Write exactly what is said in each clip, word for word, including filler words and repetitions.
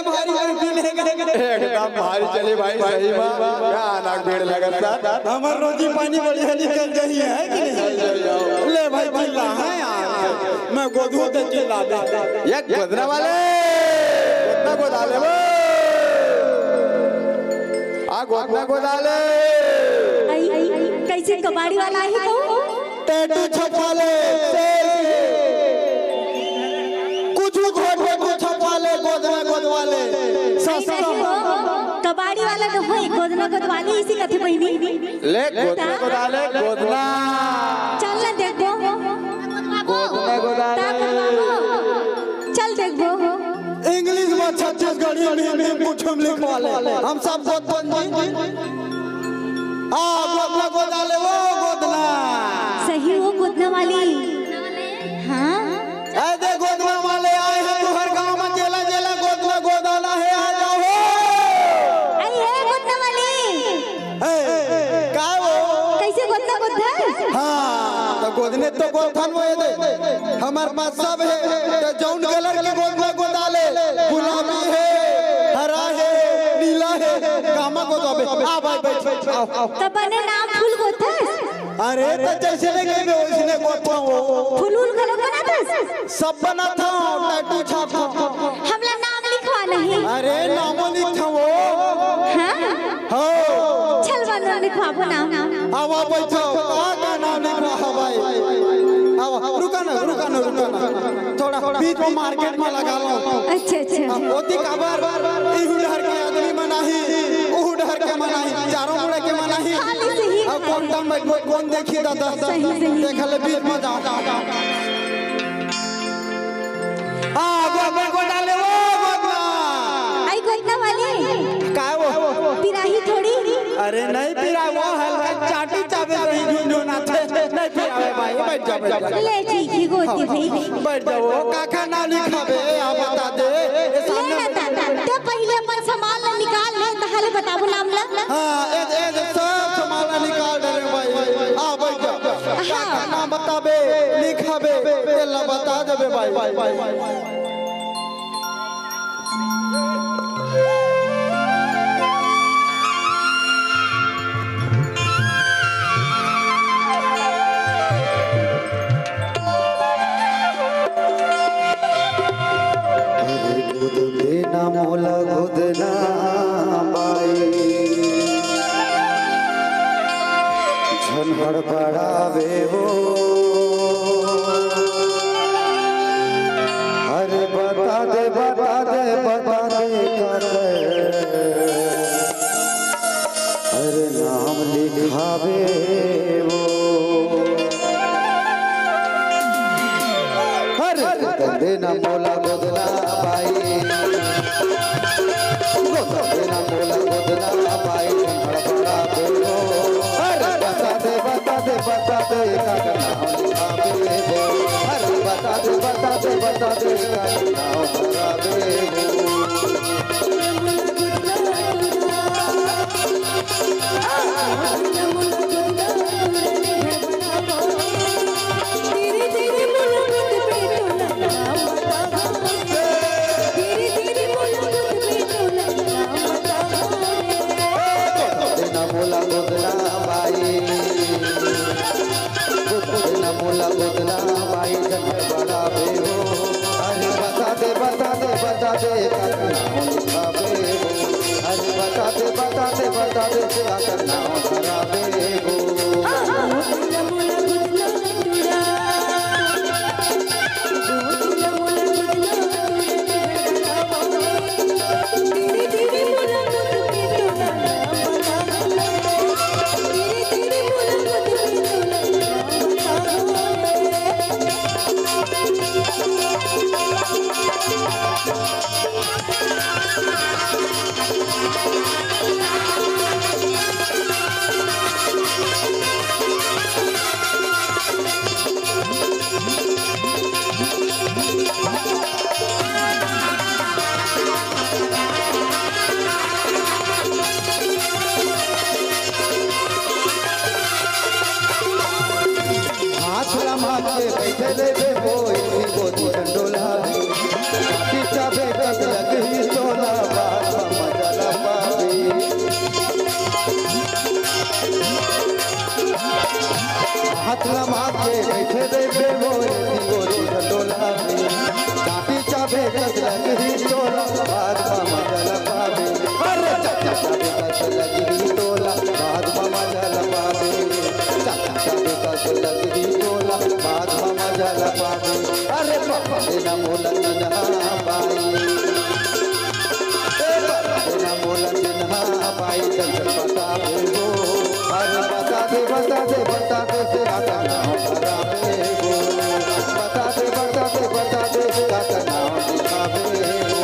भारी भारी फील हे। एकदम भारी चले भाई, सही में। का आना भीड़ लगत सा। हमर रोजी पानी बढ़िया निकल जाही, है कि नहीं? ले भाई, चिल्ला है यार, मैं गोदू ते चिल्ला दे। ये गोदना वाले, गोदना गोदा ले वो। आ गोदना गोदा ले। आई, कैसे कबाड़ी वाला है तो? टैटू छपवा ले, कुछ घोट के छपवा ले, गोदना गोदवा ले, सस्ता। कबाड़ी वाला तो होई, गोदना गोदवा ले, इसी कथे बहिनी। ले गोदना गोदा ले, गोदना। चल ना देखबो। गोदना गोदा ले। चल देखबो। इंग्लिश में छत्तीसगढ़ी में, में कुछ हम लिखवा ले, हम सब गोदन जी। आ, गोदना गोदा ले वो गोदना। सही वो गोदना वाली। हाँ। ए दे गोदना वाले आए हैं तुहर गांव में, जेला जेला गोदना गोदाना है, आ जाओ। आई है गोदना वाली। ए, का वो? कैसे गोदना गोदन? हाँ, तो गोदने तो गोदन वो, ए दे। हमर पास सब है, तो जौन कलर के गोदना गोदा ले, गुलाबी है, हरा है, नीला है, कामा गोदाबे। आ भाई, बैठ, बैठ, आओ, आओ। त बने नाम फूल गोथस? अरे, त जैसे ले गई बे, वैसने गोथों। फूल उल घलो बनाथस? सब बनाथों, टैटू छापथों। हमला नाम लिखवा नहीं। अरे, नामो लिखथों। हाँ? हो। चल, बनो लिखवाबो नाम। आवा बैठो, का, का नाम लिखवा भाई? आवा, रुका ना, रुका ना, रुका ना। थोड़ा बीच में मार्केट में लगा लो। अच्छा, अच्छा। ओती काबर, इहू डहर के आदमी मन आही, उहू डहर के मन आही, चारों मुड़ा के मन आही। हाँ, नहीं, सही। अब कौन दाम में कोई कौन देखी दादा? सही, सही। देख ले बीच में जाओ। हाँ, गोदना गोदा ले वो गोदना। आई गोदना वाली। का वो? पिराही थोड़ी। अरे नहीं पिराही, वो हल्का चाटी चाबे रही झुनझुनाथे। नहीं पिरावे भाई, बैठ जा, बैठ जा। ले ठीक ही गोदी भाई। बैठ जाओ, काका नाम लिखाबे, आ बता दे। ए, ले सामने ना बैठ। दादा, ते पहिले अपन सामान ला निकाल ले, तहाले बताबो नाम ला। हाँ, ए, ए, ए, सब सामान ला निकाल दे रे भाई। आ, बैठ जा। हाँ। काका नाम बताबे, लिखाबे, तेला बता देबे भाई। अरे गोद देना मोला गोदना बाई, झन हड़बड़ावे वो। अरे बता दे, बता दे, बता दे काकर, अरे नाम लिखावे वो। अरे गोद देना मोला गोदना बाई, गोद देना मोला गोदना बाई, हड़बड़ा बोलो। अरे बता दे, बता दे, बता दे, काकर नाम लिखावे वो। अरे बता दे, बता दे, बता दे, काकर नाम लिखावे वो। अरे बता दे, बता दे, बता दे, अरे बता दे, बता दे, बता दे, लमा के बैठे रहिबे मोरे दिगोरी घटोला में। चाटी चाबे कस लगही तोला, बाद मा मजा ल पाबे। अरे चाटी चाबे कस लगही तोला, बाद मा मजा ल पाबे। चाटी चाबे कस लगही तोला, बाद मा मजा ल पाबे। अरे बाबा रे ना मोला चिन्हा बाई। ए बाबा रे ना मोला चिन्हा बाई, जल्दी बता दे वो। अरे बता दे, बता दे, बता दे, तेरा नाम खराब है वो। बता दे, बता दे, बता दे, तेरा नाम खराब है वो।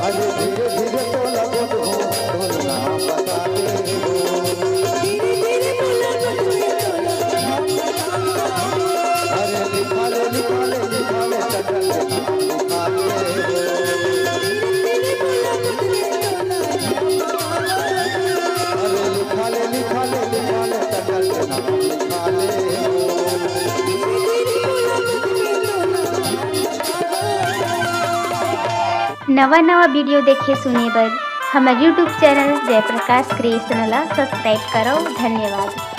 अरे धीरे धीरे तोला गोद हो, तोर नाम बता दे हो। अरे लिखा ले, लिखा ले, लिखा ले, चंदन के नाम लिखा ले हो। अरे लिखा ले, लिखा ले, लिखा ले, चंदन के नाम लिखा ले हो। नवा नवा वीडियो देखे सुने बर हमर YouTube चैनल जयप्रकाश क्रिएशन ला सब्सक्राइब करव। धन्यवाद।